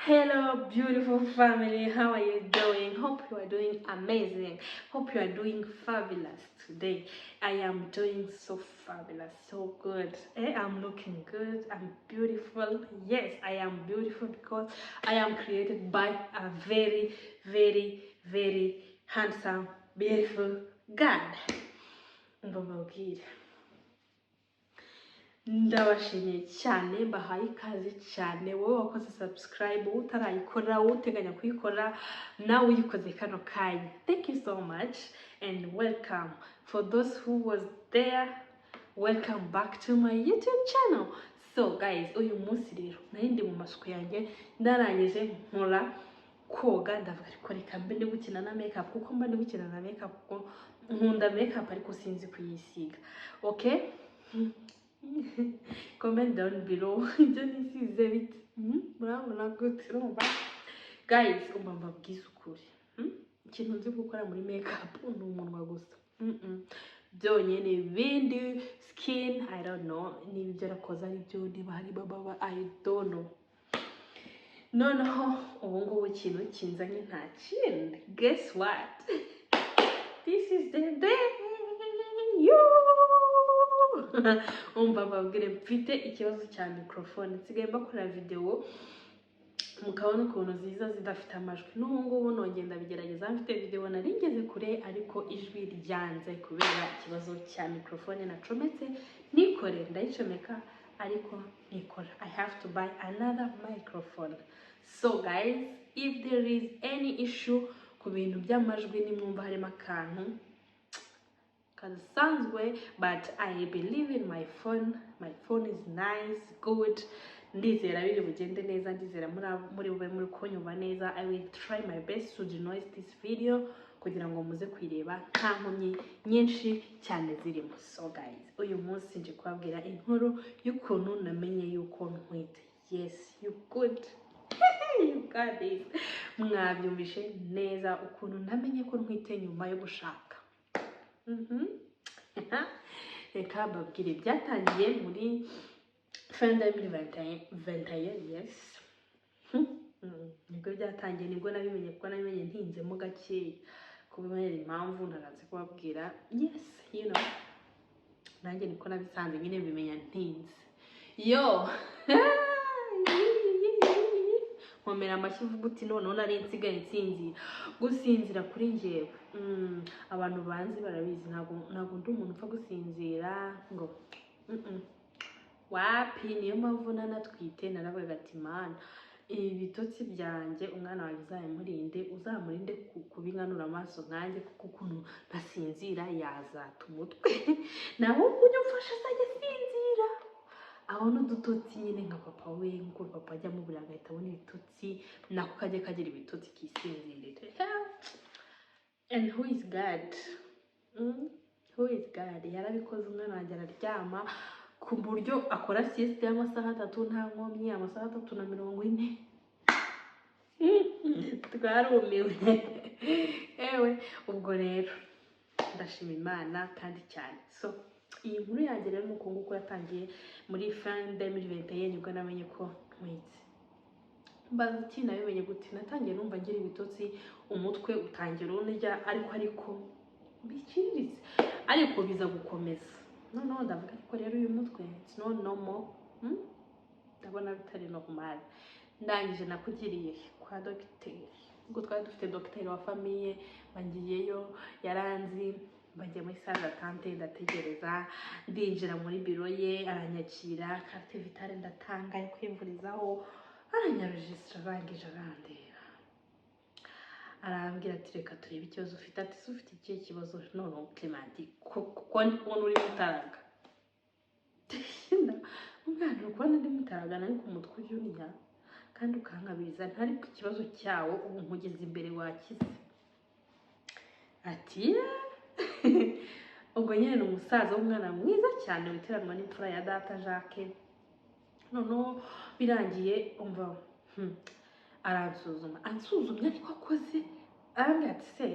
Hello, beautiful family. How are you doing? Hope you are doing amazing. Hope you are doing fabulous today. I am doing so fabulous, so good. I'm looking good. I'm beautiful. Yes, I am beautiful because I am created by a very, very, very handsome, beautiful God. Mbabwire, ndabashimiye cyane, mbahaye ikaze cyane. Wowe wakoze subscribe, wowe utarayikora, wowe uteganya kuyikora, nawe uyikoze kano kanya, thank you so much and welcome. For those who was there, welcome back to my YouTube channel. So guys, uyu munsi rero nari ndi mu masuku yanjye, ndarangije nkora koga, ndavuga ariko reka mbe ndi gukina na makeup, kuko mba ndi gukina na makeup, kuko nkunda makeup ariko sinzi kuyisiga. Okay, comment down below ibyo nisize bite. Murabona gute? Urumva guys, umva mbabwize ukuri. Ikintu nzi gukora muri makeup ni umunwa gusa. Byonyine. Ibindi, skin, I don't know niba ibyo nakoze ari byo, niba hari baba, I don't know. Noneho ubu ngubu ikintu kinzanye nta kindi. Guess what? This is the day you umva mbabwire, mfite ikibazo cya microphone. Nsigaye mbakorera video mukabona ukuntu ziza zidafite amajwi. N'ubu ngubu nongeye ndabigerageza, mfite video nari ngeze kure ariko ijwi ryanze kubera ikibazo cya microphone nacometse nikore, ndayicomeka ariko nikora. I have to buy another microphone. So guys, if there is any issue ku bintu by'amajwi, nimwumva harimo akantu kadasanzwe, but I believe in my phone. My phone is nice, good. Ndizera biri bugende neza, ndizera muri bube muri kunyumva neza. I will try my best to denoise this video kugira ngo muze kuyireba nta nkomyi nyinshi cyane zirimo. So guys, uyu munsi nje kubabwira inkuru y'ukuntu namenye yuko ntwite. Yes, you good, you got this. Mwabyumvishe neza, ukuntu namenye ko ntwite nyuma yo gushaka. Reka mbabwire, byatangiye muri fin 2021. Yes. Nibwo byatangiye, nibwo nabimenye, kuko nabimenye ntinzemo gakeya kubera impamvu ntaranze kubabwira. Yes, nanjye niko nabisanze nyine, mbimenya ntinze. Yo, nkomera amashyi, uvuga uti noneho nari nsigaye nsinzira. Gusinzira kuri njyewe, abantu banzi barabizi, ntabwo ndi umuntu upfa gusinzira ngo Wapi. Niyo mpamvu nanatwite naravugaga ati: "Mana, ibi bitotsi byanjye umwana wanjye uzabimurinde, uzamurinde kubinganura amaso nkanjye, kuko ukuntu ntasinzira yazata umutwe." Nawe ujya umfasha azajya asinzira abona udutotsi nyine nka papa we, nk'uko papa ajya amubura agahita abona ibitotsi, nako kajya kagira ibitotsi kisinzirire. And who is God? Who is God? Yarabikoze, umwana wanjye araryama ku buryo akora sieste y'amasaha 3 nta nkomyi, amasaha 3 na 40. Twarumiwe. Ewe, ubwo rero ndashima Imana kandi cyane. So iyi nkuru yanjye rero ni uko nguko yatangiye muri fin 2021, nibwo namenye ko ntwite. Mbaza uti nabimenye gute? Natangiye numva ngira ibitotsi, umutwe utangira undya, ariko biciriritse, ariko biza gukomeza. Noneho ndavuga ariko rero uyu mutwe, it's not normal. Ndabona bitari normal. Ndangije nakugiriye kwa dogiteri, ubwo twari dufite dogiteri wa famille, bangiyeyo yaranzi, bagiye muri salle d'attente, ndategereza, ndinjira muri biro ye, aranyakira, carte vitale ndatanga yo kwivurizaho, aranyaregisitara, arangije arandeba, arambwira ati: "Reka turebe ikibazo ufite." Ati: "Se ufite ikihe kibazo noneho, Clementi, kuko ndi kubona uri mutaraga?" Umwana uri kubona ndi mutaraga, ariko umutwe ujya undya kandi ukankabiriza, ntari ku kibazo cyawo, ubu nkugeze imbere wakize. Ati: "Yeah." Ubwo nyine ni umusaza w'umwana mwiza cyane witeranwa n'imfura ya data Jacques. Noneho birangiye, umva, aransuzuma, ansuzumye ariko akoze, arambwira ati: "Se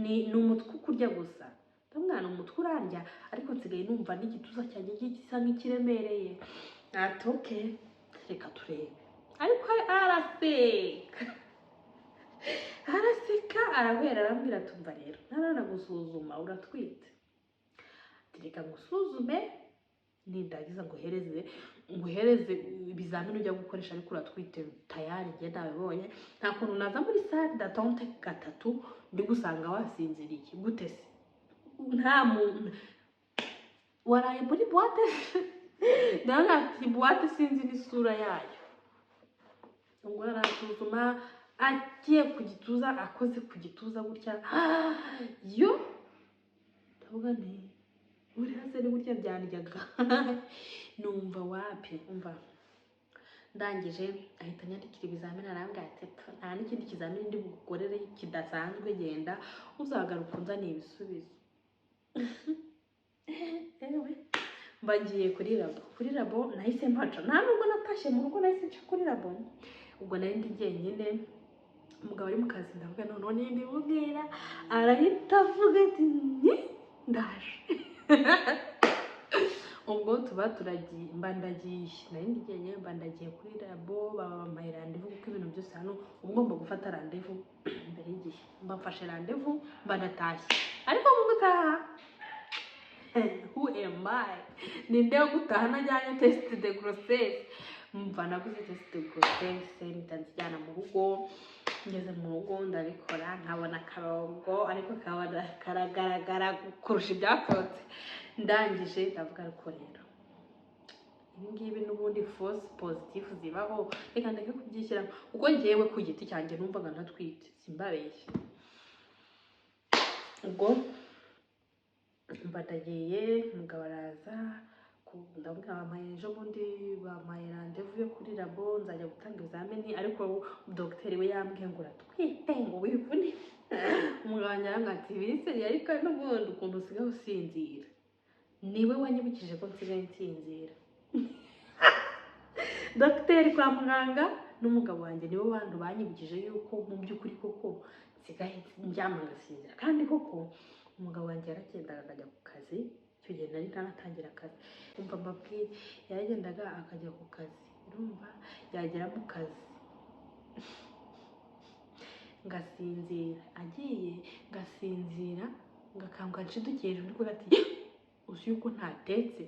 ni umutwe ukurya gusa?" Ndamwana, umutwe urandya, ariko nsigaye numva n'igituza cyanjye gisa nk'ikiremereye. Ati: "Okay, reka turebe." Ariko araseka, araseka, arahwera, arambwira, "Tumva rero, ntaranagusuzuma uratwite. Ati reka ngusuzume, nindagiza nguhereze ibizamini ujya gukoresha, ariko uratwite tayari, njye nabibonye. Nta kuntu naza muri salle d'attente gatatu ndi gusanga wasinziriye. Gute se? Nta muntu waraye muri boîte." Ndabona ati boîte sinzi n'isura yayo. Ubwo aransuzuma, agiye ku gituza, akoze ku gituza gutya, yo ndavuga nti buriya se ni gutya byandyaga? Numva wapi. Umva, ndangije ahita anyandikira ibizamini, arambwira ati "Nta n'ikindi kizamini ndi bugukorere kidasanzwe, genda uzagaruka unzaniye ibisubizo." Ewe, mba ngiye kuri labo. Kuri labo nahise mpaca, nta nubwo natashye mu rugo, nahise nca kuri labo. Ubwo nari ndi jyenyine, umugabo ari mu kazi. Ndavuga noneho nindimubwira arahita avuga ati ni ndaje. Ubwo tuba turagiye, mba ndagiye, nari ndi jyenyine, mba ndagiye kuri labo, baba bampaye rendez-vous, kuko ibintu byose hano uba ugomba gufata rendez-vous mbere y'igihe. Mba mfashe rendez-vous, mba ndatashye. Ariko mu gutaha, who am I? Ninde wo gutaha najyanye test de grossesse? Mva naguze test de grossesse, mpita nzijyana mu rugo. Ngeze mu rugo ndabikora, nkabona akarongo, ariko kabona karagaragara kurusha ibyasohotse. Ndangije ndavuga, ariko rero ibi ngibi n'ubundi fausse positive zibaho, reka ndeke kubyishyiramo, kuko ngewe ku giti cyanjye numvaga ntatwite, simbabeshye. Ubwo mba ndagiye, umugabo araza, ndamubwira bampaye ejo bundi, bampaye rendez-vous yo kuri labo, nzajya gutanga ibizamini, ariko dogiteri we yambwiye ngo uratwite, ngo wivune. Umugabo wanjye arambwira ati biseri, ariko n'ubundi ukuntu usigaye usinzira. Niwe wanyibukije ko nsigaye nsinzira. Dogiteri kwa muganga n'umugabo wanjye nibo bantu banyibukije yuko mu by'ukuri koko nsigaye ndyama ngasinzira. Kandi koko umugabo wanjye yaragendaga akajya ku kazi, icyo gihe nari ntaratangira akazi. Umva mbabwire, yaragendaga akajya ku kazi, urumva, yagera mu kazi ngasinzira, agiye ngasinzira, ngakanguka nshidukiye hejuru ndi kuvuga ati uzi yuko ntatetse,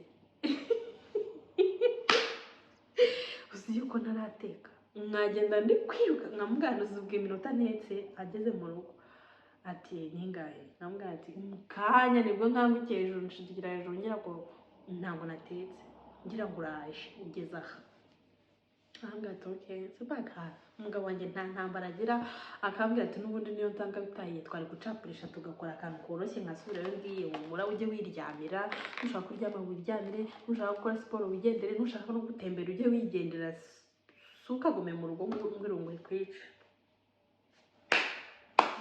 uzi yuko ntarateka. Nkagenda ndi kwiruka, nkamuganuza ubwo iminota ntetse. Ageze mu rugo ati ningahe? Nkamubwira ati mu kanya nibwo nkangukiye hejuru, nshidukira hejuru ngira ngo ntabwo natetse, ngira ngo uraje ugeze aha. Arambwira ati okay, supaka. Umugabo wanjye nta ntambara agira, akambwira ati n'ubundi niyo nsanga bitahiye twari gucapurisha tugakora akantu koroshye, nkasubirayo ngiye. Humura, ujye wiryamira, nushaka kuryama wiryamire, nushaka gukora siporo wigendere, nushaka no gutembera ujye wigendera, sukagume mu rugo ngo irungu rikwice.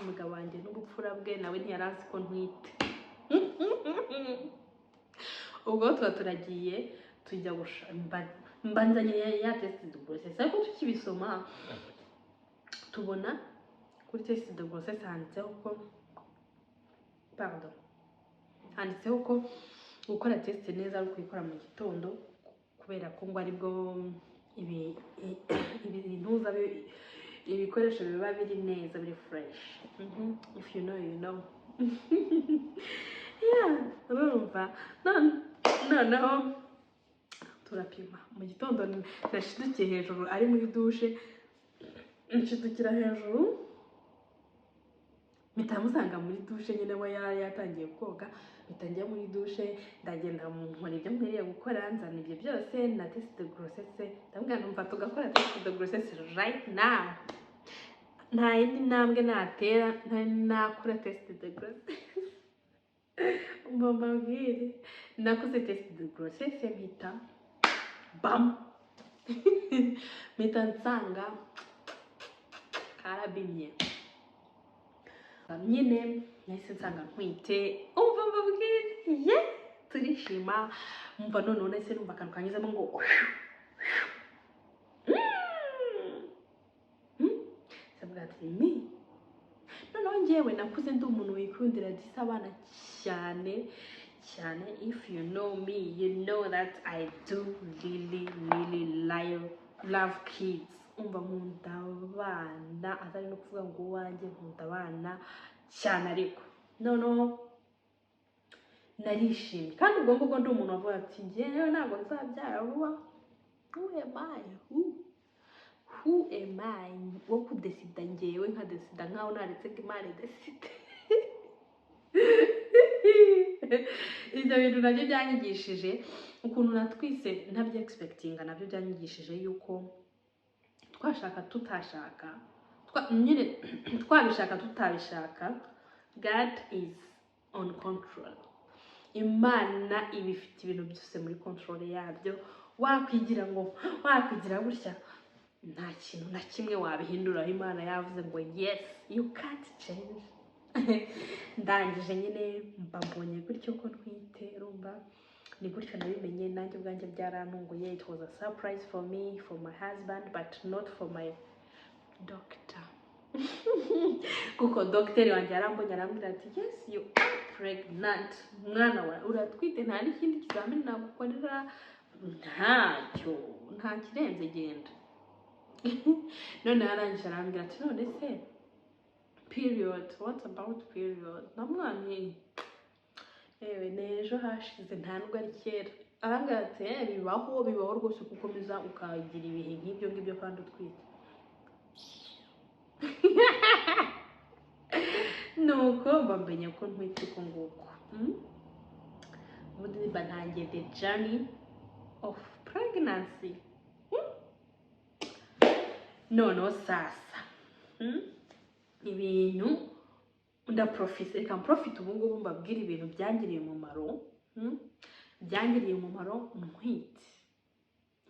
Umugabo wanjye n'ubupfura bwe, nawe ntiyari azi ko ntwite. Ubwo tuba turagiye, tujya gusha, mba nzanye ya test de grossesse. Ariko tukibisoma tubona kuri test de grossesse handitseho ko, pardon, handitseho ko gukora test neza ari ukuyikora mu gitondo, kubera ko ngo aribwo ibintuza ibikoresho biba biri neza, biri fresh. If you know, you know. Yeah, urumva, noneho turapima mu gitondo. Nashidukiye hejuru ari muri douche, nshidukira hejuru mpita musanga muri douche nyine, we yari yatangiye koga. Mpita njya muri douche, ndagenda nkora ibyo nkwiriye gukora, nzana ibyo byose na test de grossesse. Ndamubwira numva tugakora test de grossesse right now, nta yindi ntambwe natera ntari nakora test de grossesse. Mba mbabwire, nakoze test de grossesse, mpita bam, mpita nsanga karabimye nyine, nahise nsanga ntwite. Umva mbabwire, ye turishima. Mva noneho nahise numva akantu kanyuzemo ngo Ndavuga ati mi noneho njyewe nakuze ndi umuntu wikundira gisa abana cyane cyane. If you know me, you know that I do really really love kids. Umva, nkunda abana, atari no kuvuga ngo uwanjye, nkunda abana cyane. Ariko noneho narishimye, kandi ubwo ngubwo ndi umuntu wavuga ati: "Njyewe ntabwo nzabyara vuba." Who am I? Who am I wo kudecida? Njyewe nkadecida nkaho naretse ko Imana idecide. Ibyo bintu nabyo byanyigishije ukuntu natwise ntabyo expectinga. Nabyo byanyigishije yuko twashaka tutashaka, nyine twabishaka tutabishaka, God is on control. Imana iba ifite ibintu byose muri control yabyo. Wakwigira ngo wakwigira gutya, nta kintu na kimwe wabihinduraho. Imana yavuze ngo yes, you can't change. Ndangije nyine mba mbonye gutyo ko ntwite. Urumva ni gutyo nabimenye, nanjye ubwanjye byarantunguye. It was a surprise for me, for my husband, but not for my doctor, kuko dogiteri wanjye yarambonye arambwira ati: "Yes, you are pregnant, mwana wawe uratwite, nta n'ikindi kizamini nagukorera, ntacyo, nta kirenze, genda." None arangije arambwira ati: "None se period, what about period?" Namwana, ewe, ni ejo hashize, nta nubwo ari kera. Arambwira ati: "Eh, bibaho, bibaho rwose, kuko ukomeza ukagira ibihe nk'ibyo ngibyo kandi utwite." Nuko mba mbenye ko ntwite uko nguko. Ubundi mba ntangiye the journey of pregnancy. Noneho sasa, Ibintu ndaprofite, reka mprofite ubu ngubu mbabwire ibintu byangiriye umumaro, Byangiriye umumaro ntwite,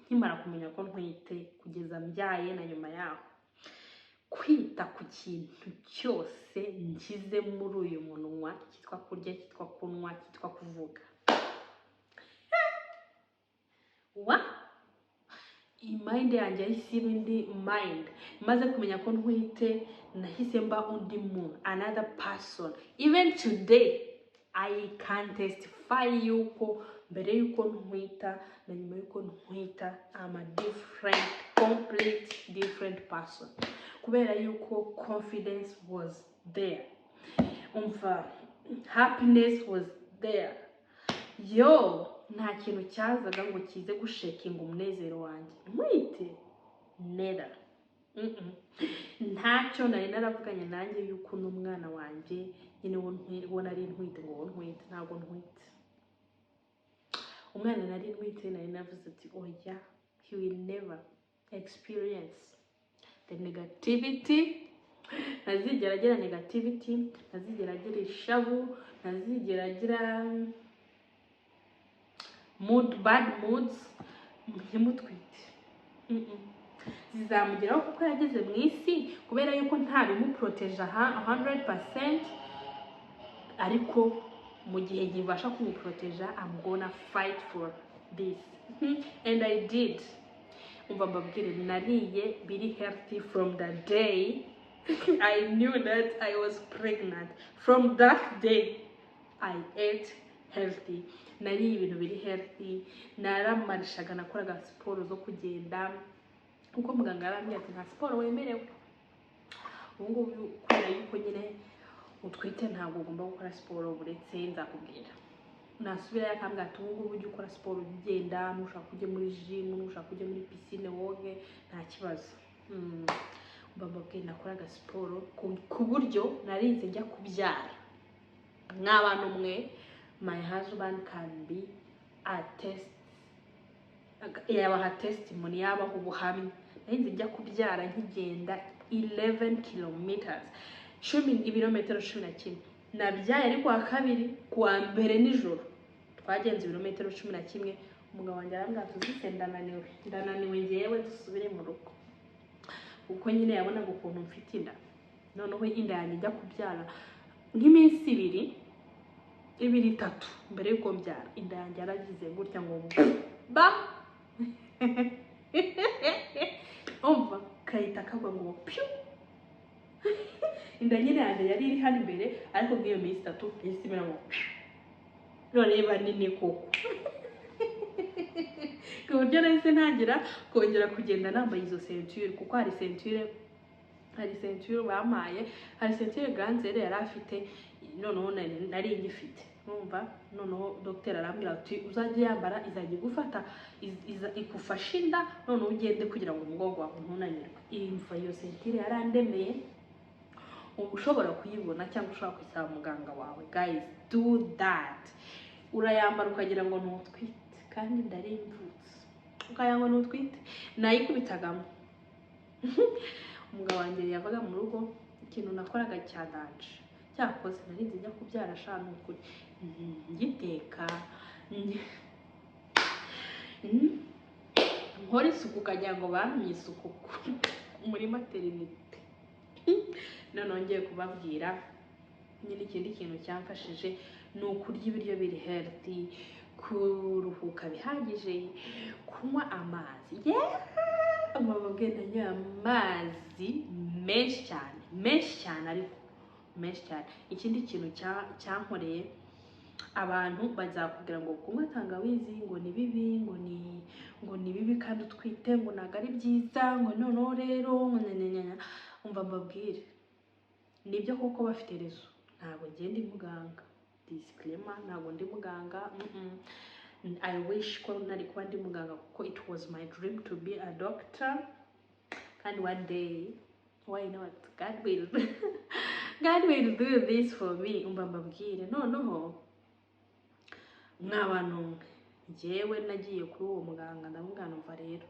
nkimara kumenya ko ntwite kugeza mbyaye na nyuma yaho. Kwita ku kintu cyose nshyize muri uyu munwa, cyitwa kurya, cyitwa kunywa, cyitwa kuvuga, wa iyi mind yanjye yahise iba indi mind. Maze kumenya ko ntwite, nahise mba undi muntu, another person. Even today I can testify yuko mbere yuko ntwita na nyuma yuko ntwita, I'm a different, complete different person, kubera yuko confidence was there, umva, happiness was there. Yo, nta kintu cyazaga ngo kize gushakinga umunezero wanjye ntwite, never. Ntacyo nari naravuganye nanjye yuko n'umwana wanjye nyine wo nari ntwite, ngo wo ntwite, ntabwo ntwite umwana nari ntwite, nari navuze ati: "Oya, he will never experience the negativity. Ntazigera agira negativity, ntazigera agira ishavu, ntazigera agira mood, bad moods ntimutwite. Zizamugeraho kuko yageze mu isi, kubera yuko nta bimuproteja 100%, ariko mu gihe nkibasha kumuproteja, I'm gonna fight for this." And I did. Umva mbabwire, nariye biri healthy from the day I knew that I was pregnant. From that day I ate healthy, nariye ibintu biri healthy, naramarishaga, nakoraga siporo zo kugenda, kuko muganga yarambwiye ati: "Nta siporo wemerewe ubu ngubu kubera yuko nyine utwite, ntabwo ugomba gukora siporo, buretse nzakubwira." Nasubirayo akambwira ati: "Ubu ngubu ujye ukora siporo, ujye ugenda, nushaka ujye muri gym, nushaka ujye muri piscine woge, nta kibazo." Mba mbabwiye, nakoraga siporo ku buryo narinze njya kubyara. Mw'abantu mwe, my husband can be a test, yabaha testimony, yabaha ubuhamya. Narinze njya kubyara nkigenda 11 kilometers, cumi, ibirometero 11. Nabyaye ari kuwa kabiri, kuwa mbere nijoro twagenze ibirometero 11. Umugabo wanjye arambwira ati: "Uzise ndananiwe, ndananiwe ngewe, dusubire mu rugo," kuko nyine yabonaga ukuntu mfite inda. Noneho inda yanjye ijya kubyara, nk'iminsi ibiri, ibiri, itatu mbere y'uko mbyara, inda yanjye yaragize gutya ngo ba, umva, kahita kagwa ngo pyu. Inda nyine yanjye yari iri hano imbere, ariko nk'iyo minsi 3 yahise imera ngo pyu, none iba nini koko. Ku buryo nahise ntangira kongera kugenda nambaye izo ceinture, kuko hari ceinture bampaye, hari ceinture granzere yari afite, noneho nari ngifite. Numva noneho dogiteri arambwira ati: "Uzajya uyambara, izajya igufata, igufashe inda, noneho ugende kugira ngo umugongo wawe ntunanirwe." Imva iyo ceinture yarandemeye. Uba ushobora kuyibona cyangwa ushobora kuyisaba muganga wawe. Guys, do that. Urayambara ukagira ngo ntutwite, kandi ndari imvutse, ukagira ngo ntutwite. Nayikubitagamo, umugabo wanjye yavaga mu rugo, ikintu nakoraga cya danger cyakoze, narinze njya kubyara sha, ni ukuri, ngiteka, nkora isuku ukagira ngo bamye isuku muri maternité. Noneho ngiye kubabwira nyine ikindi kintu cyamfashije ni ukurya ibiryo biri healthy, kuruhuka bihagije, kunywa amazi. Yeah! Amababwe, nanywa amazi menshi cyane, menshi cyane, ariko menshi cyane. Ikindi kintu cyankoreye, abantu bazakubwira ngo kunywa tangawizi ngo ni bibi, ngo ni bibi kandi utwite, ngo ntabwo ari byiza, ngo noneho rero ngo nyanyanya. Umva mbabwire, nibyo koko bafite raison. Ntabwo ngiye ndi muganga, disclaimer, ntabwo ndi muganga. I wish ko nari kuba ndi muganga, kuko it was my dream to be a doctor, kandi one day, why not, God will do this for me. Umva mbabwire, noneho mwa bantu mwe, njyewe nagiye kuri uwo muganga, ndamubwira: "Numva rero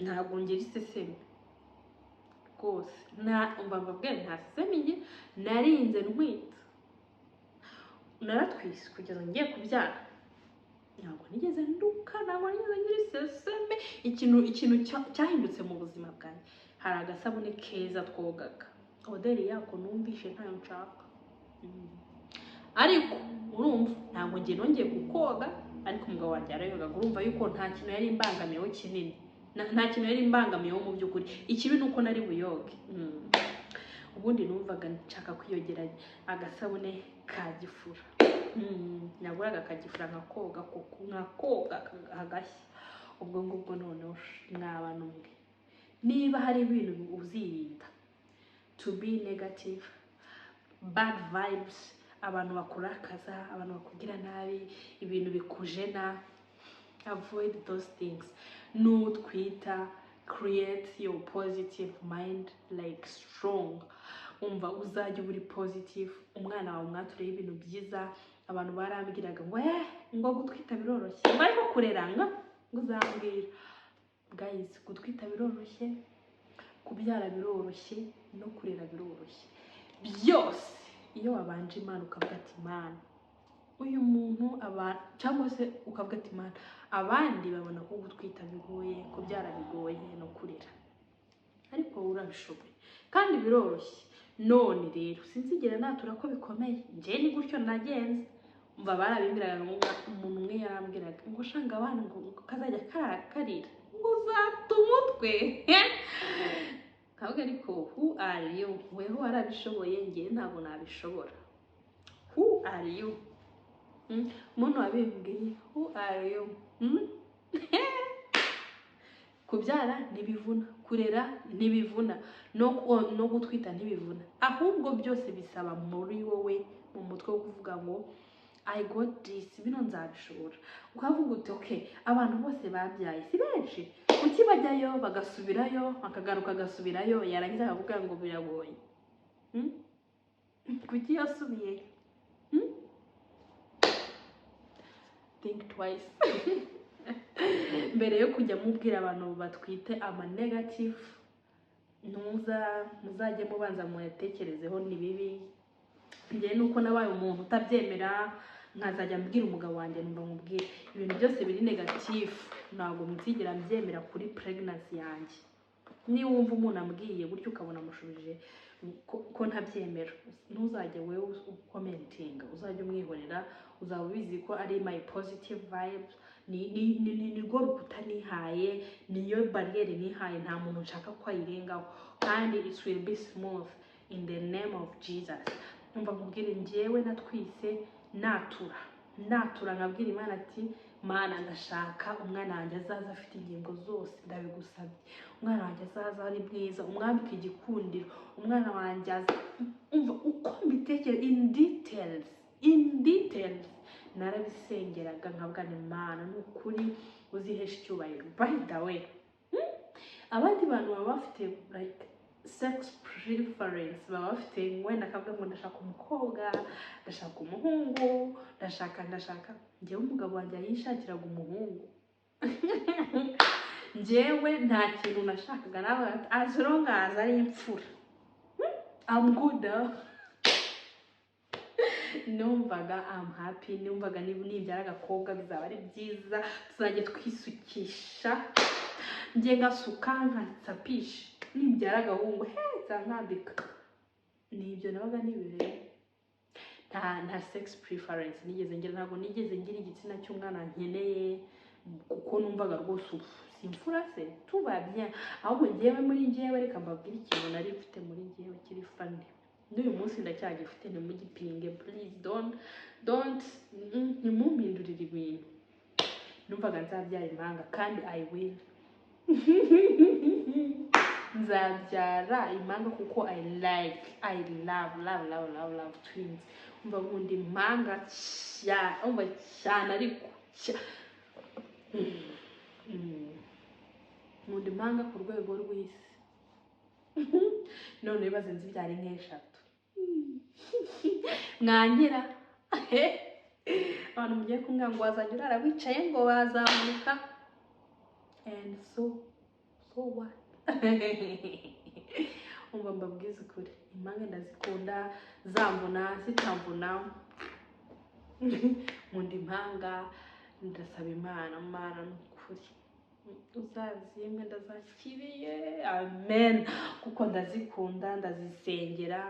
ntabwo ngira iseseme rwose." Nta, umva mbabwire, nta seseme ngira. Narinze ntwita, naratwise kugeza ngiye kubyara, ntabwo nigeze nduka, ntabwo nigeze ngira iseseme. Ikintu cyahindutse mu buzima bwanjye, hari agasabune keza twogaga, odeur yako numvishe ntayo nshaka. Ariko urumva ntabwo njye nongeye kukoga, ariko umugabo wanjye yarayogaga. Urumva yuko nta kintu yari imbangamiyeho kinini. Nta kintu yari imbangamiyeho mu by'ukuri. Ikibi ni uko nari buyoge. Ubundi numvaga nshaka kwiyogera agasabune ka gifura. Naguraga akagifura nkakoga koko, nkakoga hagashya. Ubwo ngubwo noneho mwaba numwe, niba hari ibintu uzirinda, to be negative, bad vibes, abantu bakurakaza, abantu bakubwira nabi, ibintu bikujena, avoid those things. Nutwita, create your positive mind, like strong. Umva, uzajya uba uri positive, umwana wawe mwatureho ibintu byiza. Abantu barambwiraga ngo ngo gutwita biroroshye, ngo ariko kurera ngo uzambwira. Guys, gutwita biroroshye, kubyara biroroshye, no kurera biroroshye, byose iyo wabanje Imana, ukavuga ati: "Imana, uyu muntu aba," cyangwa se ukavuga ati: "Imana, abandi babona ko gutwita bigoye, kubyara bigoye no kurera, ariko wowe urabishoboye kandi biroroshye." None rero sinzigera natura ko bikomeye. Njye ni gutyo nagenze. Umva, barabimbwiraga ngo umuntu umwe yarambwiraga ngo shanga abana ngo kazajya karira, ngo uzata umutwe. Kavuga: "Ariko who are you? Weho warabishoboye, njye ntabwo nabishobora. Who are you?" Umuntu wabimbwiye, who are you? Kubyara ntibivuna, kurera ntibivuna, no gutwita ntibivuna, ahubwo byose bisaba muri wowe, mu mutwe wo kuvuga ngo: "I got this, bino nzabishobora." Ukavuga uti: "Okay, abantu bose babyaye si benshi, kuki bajyayo bagasubirayo, bakagaruka agasubirayo, yarangiza akavuga ngo biragoye?" Kuki yasubiyeyo? Think twice mbere yo kujya mubwira abantu batwite ama negative. Ntuza muzajye mubanza muyatekerezeho, ni bibi. Njye nuko nabaye umuntu utabyemera, nkazajya mbwira umugabo wanjye: "Numva nkubwire, ibintu byose biri negative ntabwo nzigera mbyemera kuri pregnancy yanjye." Niba wumva umuntu ambwiye gutyo, ukabona amushubije ko ntabyemera, ntuzajye wowe ucommentinga, uzajye umwihorera. Uzaba ubizi ko ari my positive vibes, ni rwo rukuta nihaye, niyo barrière nihaye, nta muntu nshaka ko ayirengaho, kandi it will be smooth in the name of Jesus. Numva nkubwire, njyewe natwise natura, natura nkabwira Imana ati: Mana, ndashaka umwana wanjye azaza afite ingingo zose, ndabigusabye. Umwana wanjye azaza ari mwiza, umwambike igikundiro. Umwana wanjye aza, umva uko mbitekereza in details, in details. Narabisengeraga nkavuga ni Mana, ni ukuri uzihesha icyubahiro. By the way, abandi bantu baba bafite like sex preference, baba bafite wenda akavuga ngo ndashaka umukobwa, ndashaka umuhungu, ndashaka. Njyewe umugabo wanjye yishakiraga umuhungu, njyewe nta kintu nashakaga nawe, as long as ari imfura, I'm good. Numvaga I'm happy. Numvaga nibyara agakobwa bizaba ari byiza, tuzajya twisukisha, njye ngasuka nkasapisha. Nibyara agahungu, he, nzankambika. Nibyo nabaga nibereye. Nta sex preference nigeze ngira, ntabwo nigeze ngira igitsina cy'umwana nkeneye, kuko numvaga rwose ubu si imfura se, tout va bien. Ahubwo njyewe, muri njyewe, reka mbabwire ikintu nari mfite muri njyewe kiri funny, n'uyu munsi ndacyagifite. Ntimugipinge, please, don't, ntimumpindurire ibintu. Numvaga nzabyara impanga, kandi I will. Nzabyara impanga kuko I like, I love, love, love, love, love twins. Umva, nkunda impanga cyane, umva cyane, ariko nkunda impanga ku rwego rw'isi. None bibaze nzibyara nk'eshatu, mwangira abantu mugiye kumbwira ngo wazajya urara wicaye, ngo wazamuka, and so what? Umva mbabwize ukuri, impanga ndazikunda, zamvuna zitamvuna, nkunda impanga. Ndasaba Imana, Mana, ni ukuri uzazimwe, ndazakiriye, amen, kuko ndazikunda, ndazisengera.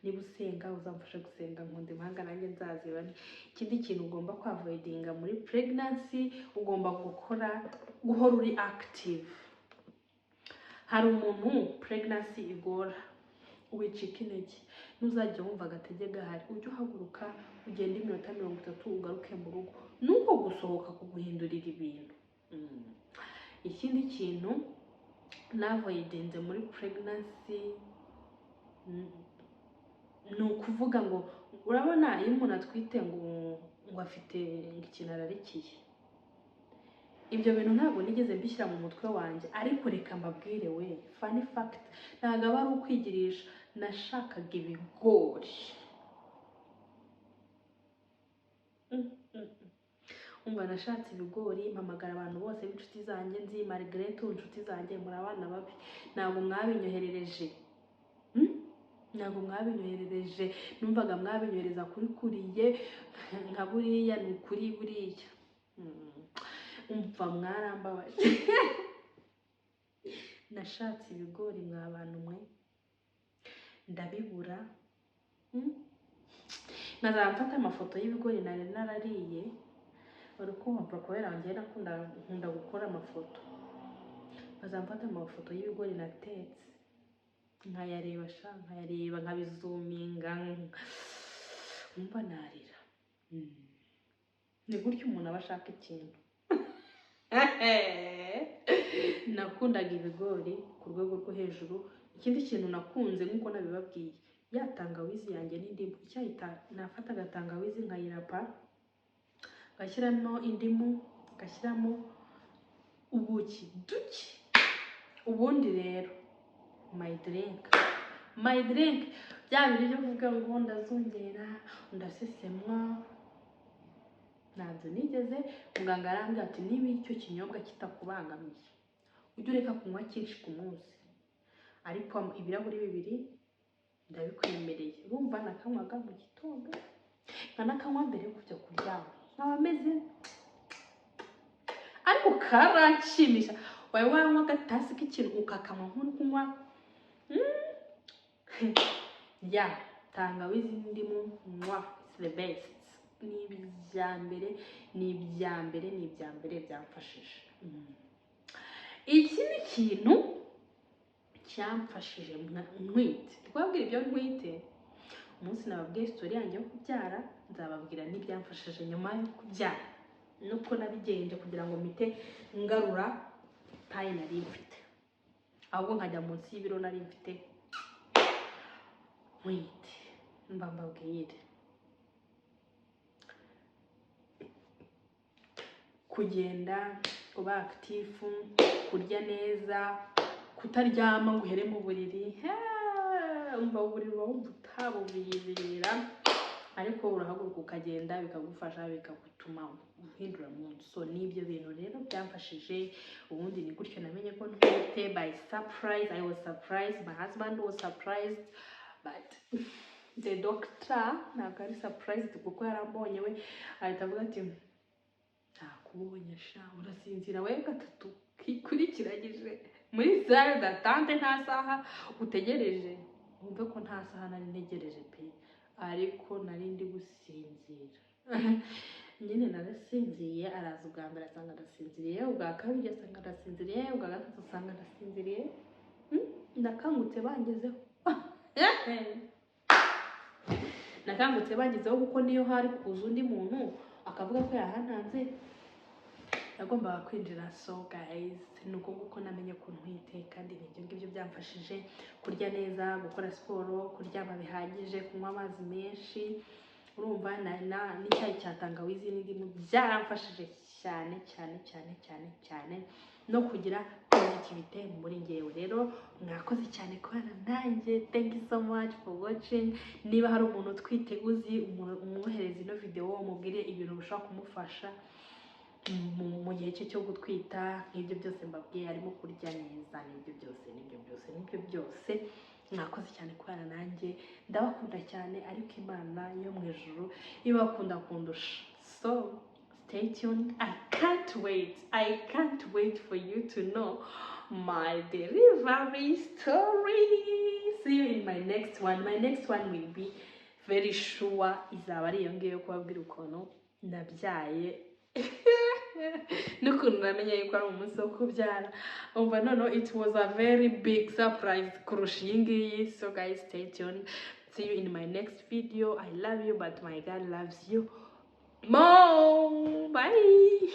Niba usenga uzamfasha gusenga, nkunda impanga nanjye nzazibane. Ikindi kintu ugomba kwavoidinga muri pregnancy, ugomba gukora, guhora uri active. Hari umuntu pregnancy igora, wicika intege. Ntuzajya wumva agatege gahari, ujye uhaguruka ugende iminota 30, ugaruke mu rugo. Nuko gusohoka kuguhindurira ibintu. Ikindi kintu navoidinze muri pregnancy, ni ukuvuga ngo urabona iyo umuntu atwite ngo afite ngo ikintu ararikiye, ibyo bintu ntabwo nigeze mbishyira mu mutwe wanjye. Ariko reka mbabwire we, funny fact, ntabwo aba ari ukwigirisha, nashakaga ibigori. Umva, nashatse ibigori, mpamagara abantu bose b'inshuti zanjye nzi. Margaret, inshuti zanjye, muri abana babi, ntabwo mwabinyoherereje. Ntabwo mwabinyoherereje. Numvaga mwabinyohereza kuri kuriye nka buriya, ni ukuri buriya. Umva, mwarambabaje. Nashatse ibigori mwa bantu mwe, ndabibura. Nkazaba mfata amafoto y'ibigori nari narariye. Uri kumva, kubera njye nakunda, nkunda gukora amafoto, nkazaba mfata amafoto y'ibigori natetse, nkayareba sha, nkayareba, nkabizuminga, nkumva narira. Ni gutyo umuntu aba ashaka ikintu. Nakundaga ibigori ku rwego rwo hejuru. Ikindi kintu nakunze, nk'uko nabibabwiye, ya tangawizi yanjye n'indimu, icyayi, nafataga tangawizi nkayirapa, ngashyiramo indimu, ngashyiramo ubuki duke. Ubundi rero my drink, my drink, bya bindi byo kuvuga ngo ndazungera, ndasesemwa, ntabyo nigeze. Muganga arambwira ati niba icyo kinyobwa kitakubangamiye, ujye ureka kunywa cyinshi ku munsi, ariko ibirahuri 2 ndabikwemereye. Urumva, nakanywaga mu gitondo, nkanakanywa mbere yo kujya kuryama, nkaba meze, ariko karanshimisha. Wawe wanywa agatasi k'ikintu ukakanywa nk'uri kunywa ya tangawizi n'indimu, nywa, it's the best. Ni ibya mbere, ni ibya mbere, ni ibya mbere byamfashije. Iki ni ikintu cyamfashije ntwite. Twabwira ibyo ntwite umunsi nababwiye story yanjye yo kubyara, nzababwira n'ibyamfashije nyuma yo kubyara. Nuko nabigenje kugira ngo mpite ngarura taille nari mfite, ahubwo nkajya munsi y'ibiro nari mfite ntwite. Mba mbabwire, kugenda, kuba active, kurya neza, kutaryama ngo uhere mu buriri. Umva, uburiri uba wumva utabubirira, ariko urahaguruka ukagenda, bikagufasha, bikagutuma uhindura mu nzu. So n'ibyo bintu rero byamfashije. Ubundi ni gutyo namenye ko ntwite, by surprise. I was surprised, my husband was surprised, but the doctor ntabwo ari surprised, kuko yarambonye we ahita avuga ati: "Ntakubonye sha, urasinzira we gatatu kikurikiranyije muri salle d'attente, nta saha utegereje." Wumve ko nta saha nari ntegereje pe, ariko nari ndi gusinzira nyine. Narasinziye, araza ubwa mbere asanga ndasinziriye, ubwa kabiri asanga ndasinziriye, ubwa gatatu asanga ndasinziriye. Nakangutse bangezeho, nakangutse bangezeho, kuko niyo hari kuza undi muntu akavuga ko yahantanze, yagombaga kwinjira. So guys, ni uko nguko namenye ko ntwite, kandi ni ibyo ngibyo byamfashije: kurya neza, gukora siporo, kuryama bihagije, kunywa amazi menshi, urumva n'icyayi cya tangawizi n'indimu byaramfashije cyane cyane cyane cyane cyane, no kugira positivité muri ngewe. Rero mwakoze cyane kubana nanjye. Thank you so much for watching. Niba hari umuntu utwite uzi, umwohereza ino video, umubwire ibintu bishobora kumufasha mu gihe cye cyo gutwita, nk'ibyo byose mbabwiye, harimo kurya neza, n'ibyo byose, n'ibyo byose, n'ibyo byose. Mwakoze cyane kubana nanjye, ndabakunda cyane, ariko Imana yo mu ijuru ibakunda kundusha. So stay tuned. I can't wait, I can't wait for you to know my delivery story. See you in my next one. My next one will be very sure izaba ari iyo ngiyo yo kubabwira ukuntu nabyaye n'ukuntu namenye yuko ari umunsi wo kubyara. Umva noneho, it was a very big surprise kurusha iyi ngiyi. So guys, stay tuned. See you in my next video. I love you, but my God loves you more. Bye.